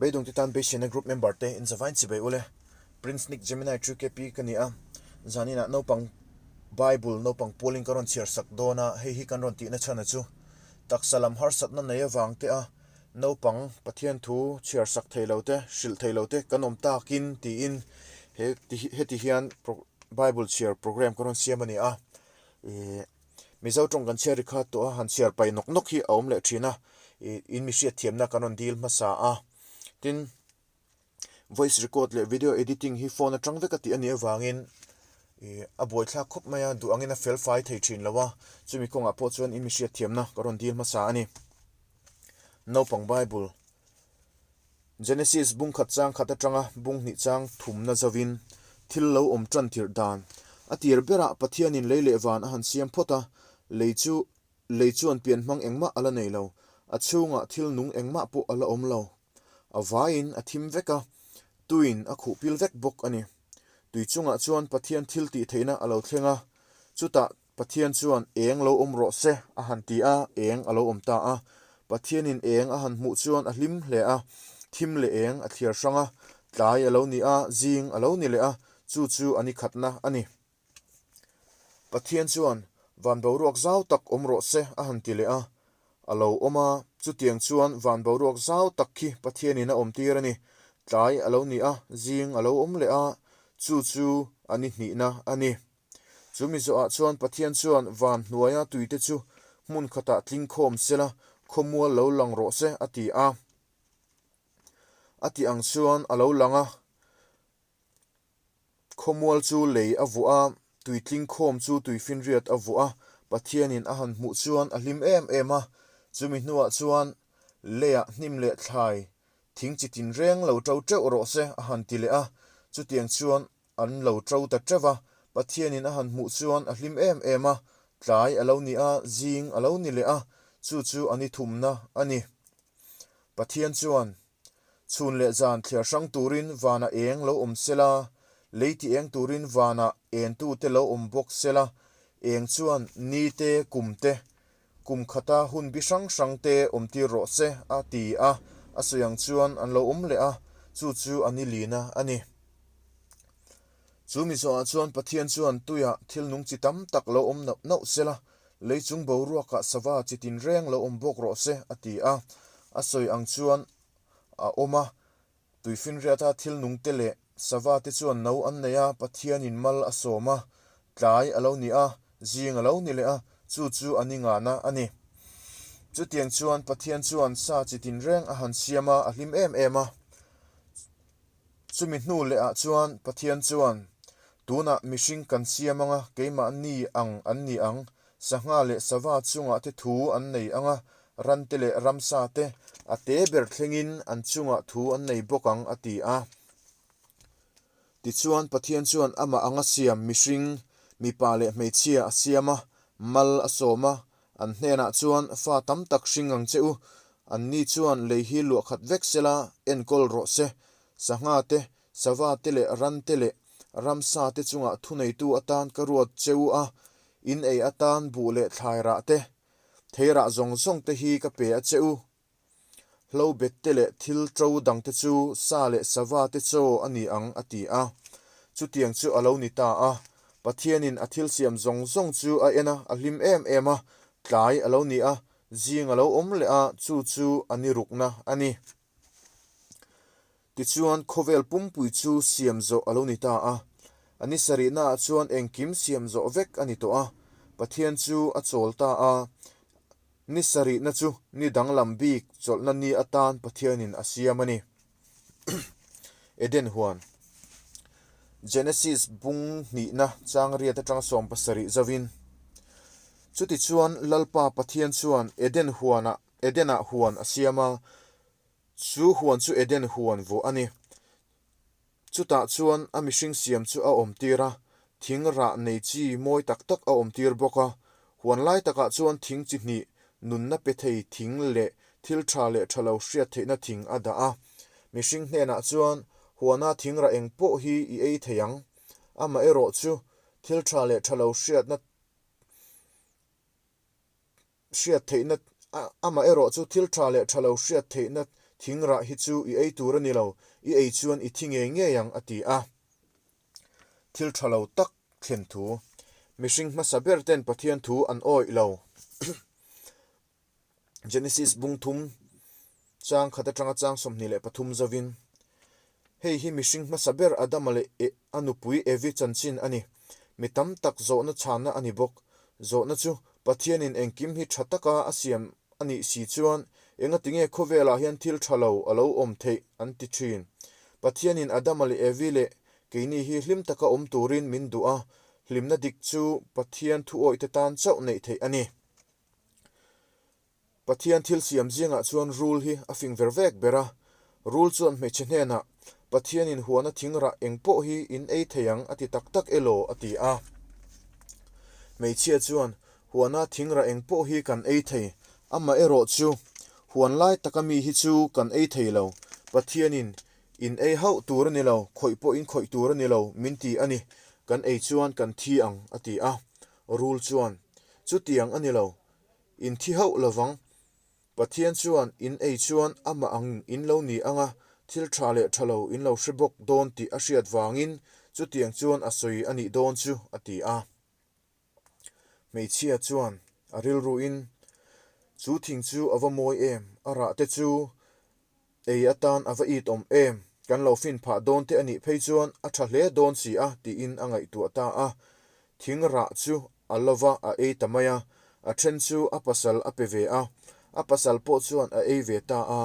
Beidawng te tan beiseina group member te in zavain chibei ule. Prince Nick Gemini 3KP ka ni a, zaninah naupang Bible naupang pualin ka rawn chhiar sak dawn a, hei hi kan rawn tihna chhan a chu taksa lam harsatna nei avang te a naupang Pathian thu chhiar sak thei lo te, hrilh thei lo te kan awm takin tiin he heti hian Bible chhiar program ka rawn siam a ni a. Ih Mizo tawng kan chhiar ri kha tawh a, han chhiar pai nawk nawk hi a awm leh thin a, ih in mi hriatthiamna kan rawn dil hmasa a. Tin, voice record leh video editing hi phone atang vek a tih a nih avangin ih a buaithlak khawp mai a, duh angin a fel fai thei thin lo a, chumi kawngah pawh chuan in mi hriatthiamna ka rawn dil hmasa a ni. Naupang Bible Genesis bung khat chang khat atanga bung hnih chang thumna zovin thil lo awm tan tirh dan a tir berah Pathianin lei leh van a han siam phawt a, lei chu lei chuan pian hmang engmah a la nei lo, a chhungah thil nung engmah pawh a la awm lo. A vaiin a thim vek a, tuiin a khuh pil vek bawk a ni. Tui chungah chuan Pathian thil tih theihna a lo thleng a, chutah Pathian chuan eng lo awm rawh se a han ti a, eng a lo awm ta a. Pathianin eng a han hmuh chuan a hlim hle a, thim leh eng a thliar hrang a, tlai a lo ni a, zing a lo ni leh a, chu chu a ni khatna a ni. Pathian chuan van boruak zau tak awm rawh se a han ti leh a, a lo awm a, chutiang chuan van boruak zau tak khi Pathianin a awmtir a ni. Tlai a lo ni a, zing a lo awm leh a, chu chu a ni hnihna a ni. Chu mi zawhah chuan Pathian chuan van hnuaia tuite chu hmun khatah tling khawm sela, khawmual lo lang rawh se a ti a. A tih ang chuan a lo lang a, khawmual chu lei a vuah a, tui tling khawm chu tuifinriat a vuah a. Pathianin a han hmuh chuan a hlim em em a, chumi hnuah chuan leiah hnim leh thlai thing chi tinreng lo to teuh rawh se a han ti leh a, chutiang chuan An lo to ta teuh a, Pathianin a han hmuh chuan a hlim em em a, tlai a lo ni a, zing a lo ni leh a, chu chu a ni thumna a ni. Pathian chuan, Chhun leh zan thliar hrang turin vanah eng lo awm sela, lei ti eng turin vanah entute lo awm bawk sela, eng chuan ni te, kum te, kum khata hun bi hrang hrang te awm tir rawh se, a ti a, a sawi ang chuan an lo awm leh a, chu chu a ni lina a ni. Chu mi zawhah chuan Pathian chuan tuiah thil nung chi tam tak lo awm nauh nauh sela, lei chung boruakah sava chi tinreng lo awm bawk rawh se, a ti a. A sawi ang chuan a awm a, tuifinriata thil nungte leh sava te chuan no an nei a, Pathianin mal a sawm a, tlai a lo ni a, zing a lo ni leh a, chu chu a ni ngana a ni. Chutiang chuan Pathian chuan sa chi tinreng a han siam a, a hlim em em a. Chumi hnu leh ah chuan Pathian chuan, Tunah mihring kan siam anga keimahni ang an ni ang, sangha leh sava chungah te thu an nei anga, rante leh ramsa te a te ber thlengin an chungah thu an nei bawk ang a ti a. Tichuan Pathian chuan amah anga siam mihring, mipa leh hmeichhia a siam a, mal a sawm a, An hnenah chuan fa tam tak hring ang che u, anni chuan lei hi luah khat vek sela enkawl rawh se. Sangha te, sava te leh ran te leh ramsa te chungah thuneitu atan ka ruat che u a, in ei atan buh leh thlai rah te, thei rah zawng zawng te hi ka pe a che u. Hlo bet te leh thil to dang te chu sa leh sava te chaw a ni ang a ti a. Chutiang chu a lo ni ta a. Pathianin a thil siam zawng zawng chu a en a, a hlim em em a, tlai a lo ni a, zing a lo awm leh a, chu chu a ni rukna a ni. Tichuan khawvel pumpui chu siam zawh a lo ni ta a. A ni sarihnaah chuan engkim siam zawh vek a ni tawh a, Pathian chu a chawl ta a. Ni sarihna chu ni danglam bik chawlhna ni atan Pathianin a siam a ni. Eden huan Genesis bung hnihna chang riat atanga 70 zauhin, Chutichuan Lalpa Pathian chuan Eden huanah Edenah huan a siam a, chu huan chu Eden huan vuah a ni. Chutah chuan a mihring siam chu a awmtir a, thing rah nei chi mawi tak tak a awmtir bawk a. Huan lai takah chuan thing chi hnih, nunna pe thei thing leh thil tha leh tha lo hriat theihna thing a dah a. Mihring hnenah chuan, Huana thing rah eng pawh hi i ei thei ang. Amaherawhchu, thil tha leh tha lo hriatna Hriat theihna, Amaherawh chu thil tha leh tha lo hriat theihna Thing rah hi chu i ei tur a ni lo, i ei chuan i thi ngei ngei ang, a ti a. Thil tha lo tak thlen thu. Mihring hmasa ber ten Pathian thu an awih lo. Genesis bung thum chang khat atanga chang 23 zovin, Hei hi mihring hmasa ber Adama leh a nupui Evi chanchin a ni. Mi tam tak zawhna chhanna a ni bawk. Zawhna chu Pathianin engkim hi tha taka a siam a nih si chuan engatinge khawvelah hian thil tha lo a lo awm theih an ti thin. Pathianin Adama leh Evi leh keini hi hlim taka awm turin min duh a, hlimna dik chu Pathian thuawihte tan chauh neih theih a ni. Pathian thil siam zingah chuan rul hi a fing ver vek ber a. Rul chuan hmeichhe hnenah, Pathianin huana thing rah eng pawh hi in ei thei ang a ti tak tak elaw? a ti a. Hmeichhia chuan, Huana thing rah eng pawh hi kan ei thei, amaherawh chu huan lai taka mi hi chu kan ei thei lo. Pathianin in ei hauh tur a ni lo, khawih pawh in khawih tur a ni lo min ti a ni, kan ei chuan kan thi ang a ti a. Rul chuan, Chutiang a ni lo, in thi hauh lovang. Pathian chuan in ei chuan amah ang in lo ni ang a, thil tha leh tha lo in lo hre bawk dawn tih a hriat vangin chutiang chuan a sawi a nih dawn chu, a ti a. Hmeichhia chuan a rilruin, Chu thing chu a va mawi em, a rah te chu Ei atan a va it awm em? Kan lo fin phah dawn te a nih phei chuan a tha hle dawn si a tiin a ngaihtuah ta a. Thing rah chu a lo va a ei ta mai a, a then chu a pasal a pe ve a, a pasal pawh chuan a ei ve ta a.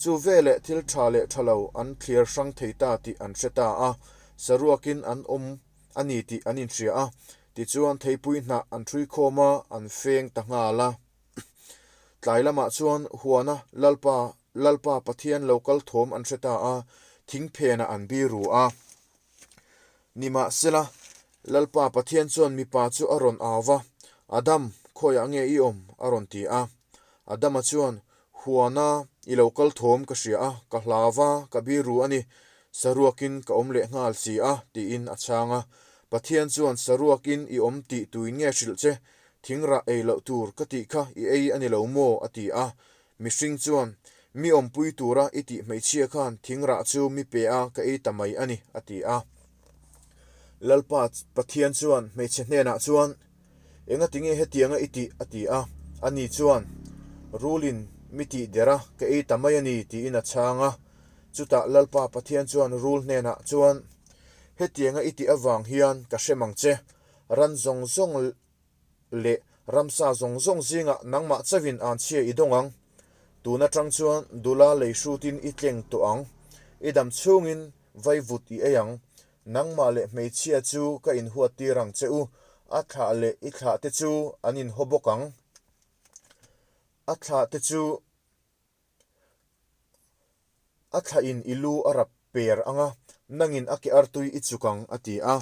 Chu veleh thil tha leh tha lo an thliar hrang thei ta tih an hre ta a, saruakin an awm a ni tih an inhria a, tichuan theipui hnah an hrui khawm a, an feng ta nghal a. Tlai lamah chuan huana Lalpa Lalpa Pathian lo kal thawm an hre ta a, thing phenah an bi ru a. Nimahsela, Lalpa Pathian chuan mipa chu a rawn au va, Adam, khawiah nge i awm? a rawn ti a. Adama chuan, Huana i lo kal thawm ka hria a, ka hlau va, ka bi ru a ni. Saruakin ka awm leh nghal si a, tiin a chhang a. Pathian chuan, Saruakin i awm tih tuin nge hrilh che? Thing rah ei loh tur ka tih kha i ei a ni lo maw? a ti a. Mihring chuan, Mi awmpui tura i tih hmeichhia khan thing rah chu mi pe a ka ei ta mai a ni, a ti a. Lalpa Pathian chuan hmeichhe hnenah chuan, Engatinge hetianga i tih? a ti a. Ani chuan, Rulin mi tih der a ka ei ta mai a ni, tiin a chhang a. Chutah Lalpa Pathian chuan rul hnenah chuan, Hetianga i tih avang hian ka hrem ang che, Ran zawng zawng leh ramsa zawng zawng zingah nangmah chauhin anchhia i dawng ang. Tun atang chuan dula lei hrutin i tleng tawh ang. I dam chhungin vaivut i ei ang. Nangmah leh hmeichhia chu ka inhuat tir ang che u, a thlah leh i thlah te chu an inhaw bawk ang. A thlah te chu. A thlain i lu a rap per ang a, nangin a ke artui i chuk ang, a ti a.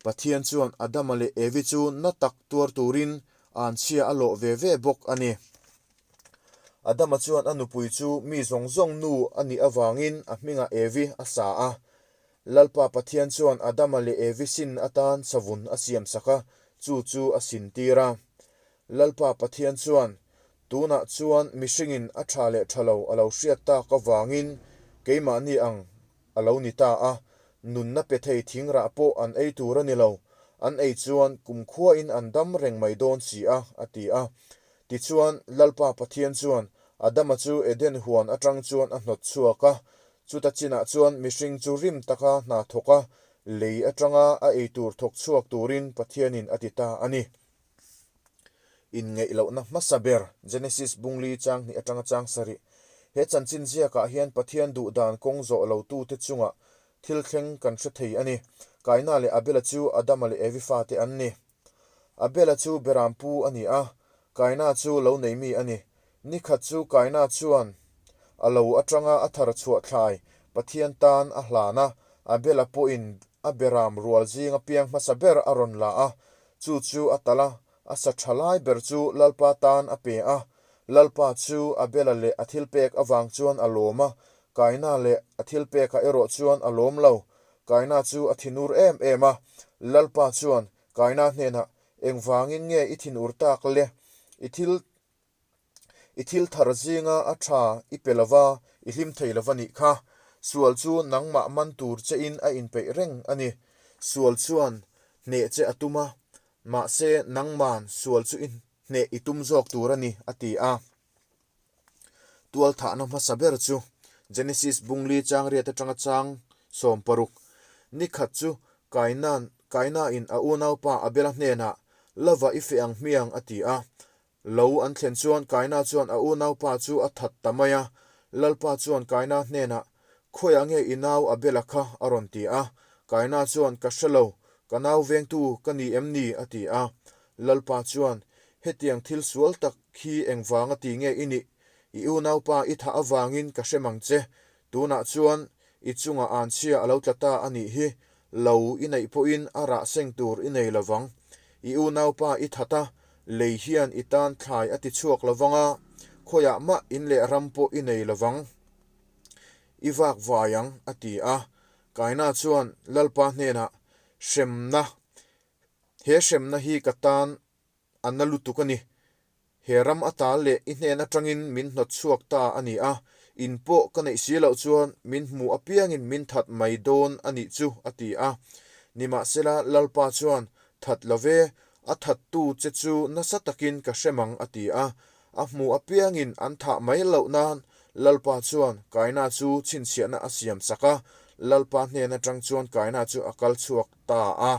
Pathian chuan Adama leh Evi chu na tak tuar turin anchhia a lawh ve ve bawk a ni. Adama chuan a nupui chu mi zawng zawng nu a nih avangin a hmingah Evi a sa a. Lalpa Pathian chuan Adama leh Evi sin atan savun a siamsak a, chu chu a sintir a. Lalpa Pathian chuan Tunah chuan mihringin a tha leh tha lo a lo hriat tak avangin keimahni ang a lo ni ta a, nunna pe thei thing rah pawh an ei tur a ni lo, an ei chuan kumkhuain an dam reng mai dawn si a, a ti a. Tichuan, Lalpa Pathian chuan Adama chu Eden huan atang chuan a hnawt chhuak a, chuta chinah chuan mihring chu rim taka hna thawk a, lei atanga a ei tur thawk chhuak turin Pathianin a ti ta a ni. Inngeih lohna hmasa ber, Genesis bungli chang hnih atanga chang sarih. He chanchin ziakah hian Pathian duh dan kawng zawh lotute chungah thil thleng kan hre thei a ni. Kaina leh Abela chu Adama leh Evi fate an ni. Abela chu Beram pu a ni a, Kaina chu lo nei mi a ni. Ni khat chu Kaina chuan a lo atanga a thar chhuah thlai Pathian tan a hlan a, Abela pawhin a Beram rual zinga piang hmasa ber a rawn la a, Chu chu a tal a, a sa tha lai ber chu Lalpa tan a pe a. Lalpa chu Abela leh a thilpek avang chuan a lawm a, Kaina leh a thilpekah erawh chuan a lawm lo. Kaina chu a thinur em em a. Lalpa chuan Kaina hnenah, Engvangin nge i thinur tak le? I thil I thil thar zinga a tha i pe lova, I hlim thei lo va nih kha. Sual chu nangmah man tur chein a inpeih reng a ni. Sual chuan hneh che a tum a, mahse nangman sual chu i hneh i tum zawk tur a ni, a ti a. Tualthahna hmasa ber chu Genesis bungli changriat atanga chang 60 ni khat chu Kaina'n Kainain a unaupa Abela hnenah, Lova i feh ang hmiang, a ti a. Lo an thlen chuan Kaina chuan a unaupa chu a that ta mai a. Lalpa chuan Kaina hnenah, Khawiah nge i nau Abela kha? a rawn ti a. Kaina chuan, Ka hre lo, ka nau vengtu ka ni em ni? a ti a. Lalpa chuan, Hetiang thil sual tak khi engvanga ti nge i nih? I unaupa i thah avangin ka hre mang che. Tunah chuan i chungah anchhia a lo tla ta a nih hi. Lo i neih pawhin a rah seng tur i nei lovang. I unaupa i that a, lei hian i tan thlai a ti chhuak lovang a, khawiah mah in leh ram pawh i nei lovang. I vak vai ang, a ti a. Kaina chuan Lalpa hnenah, Hremna, he hremna hi ka tan a na lutuk a ni. He ram a tal leh i hnen atangin min hnawt chhuak ta a ni a, in pawh ka neih si loh chuan min hmu apiangin min that mai dawn a nih chu, a ti a. Nimahsela, Lalpa chuan, That lo ve, a thattu che chu nasa takin ka hrem ang, a ti a. A hmu apiangin an thah mai loh nan Lalpa chuan Kaina chu chhinchhiahna a siam sak a, Lalpa hnen atang chuan Kaina chu a kal chhuak ta a.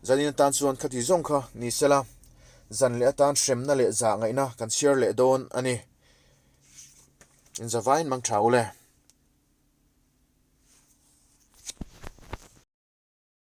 Zanin atan chuan khati zawng kha ni sela, zan leh atan hremna leh zah ngaihna kan chhiar leh dawn a ni. Inzavain mang tha u le.